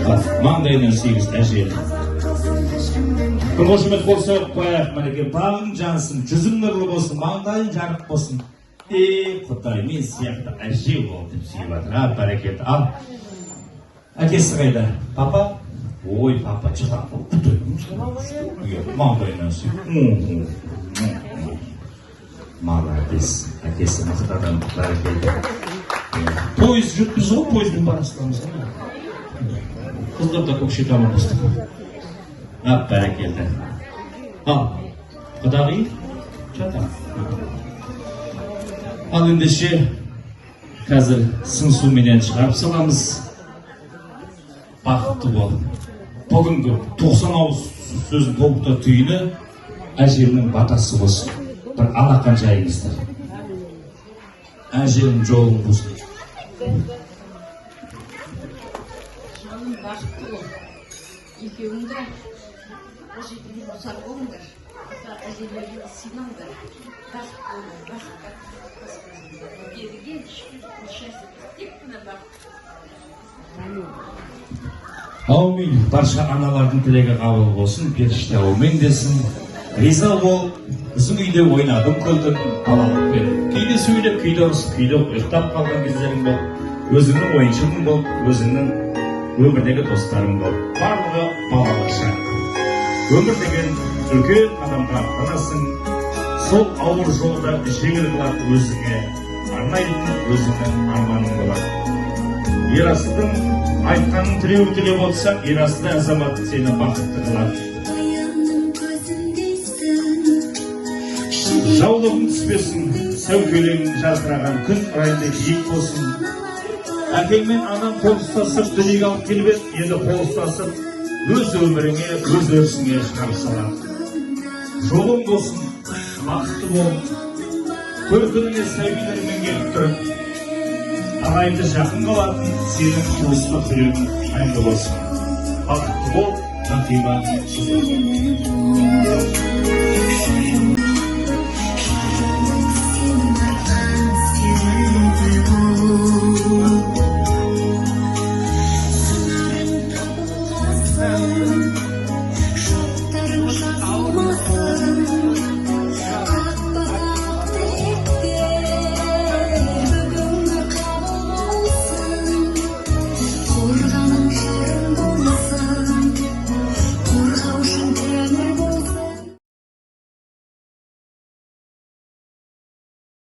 Маңдайынан сүйіңіз әже. Бір қошемет қол соғып қояйық, мінекей, бағың жансын, жүзің нұрлы болсын, маңдайың жарық болсын. Ей, Құдай, мен сияқты әже бол деп сүйіп жатыр. А, бәрекелді. Ал, әкесі қайда? Папа? Ой, папа, жылап. Маңдайынан сүйіп. Молодец. Әкесі мықты адам, бәрекелді. Пойыз жүріппіз ғой, пойызбен бара саламыз. Қыздар да Көкшетауға қостық. Ап, бәрекелді. Ал, құдағи, жатам. Ал ендеше, қазір сыңсуменен шығарып саламыз. Бақытты бол. Бүгінгі 90 ауыз сөздің тобықта түйіні әжемнің батасы болсын. Бір алақан жайыңыздар. Әжемнің жолын болсын. Жаным бақытты бол. Екеуің де жетіге ұзақ болыңдар. Ата әжелеріңді сыйлаңдар. Бақытты болыңдар, бақытқа Едіге шүкір, счастье, тек қана бақыт. Аумин. Барша аналардың тілегі қабыл болсын, періште аумин десін. Риза бол, біздің үйде ойнадың, күлдің балалықпен. Кейде сөйлеп, кейде ұрысып, кейде ұйықтап қалған кездерің болды. Өзіңнің ойыншығың болды, өзіңнің өмірдегі достарың болды. Барлығы балалық шақ. Өмір деген үлкен қадамға аттанасың. Сол ауыр жолда жеңіл қылады өзіңе арнайтын өзіңнің арманың болады. Ерасылдың айтқанын тілеуін тілеп отырсаң, Ерасылдай азамат сені бақытты қылады. Жаулығың түспесін, сәукелең жарқыраған күн райындай биік болсын. Әкең мен анаң қол ұстасып дүниеге алып келіп еді, енді қол ұстасып өз өміріңе, өз өрісіңе шығарып салады. Жолың болсын, бақытты бол. Төркініңе сәбилермен келіп тұрып, ағайынды жақын қалатын сенің туыстық жүрегің мәңгі болсын. Бақытты бол, Рахима.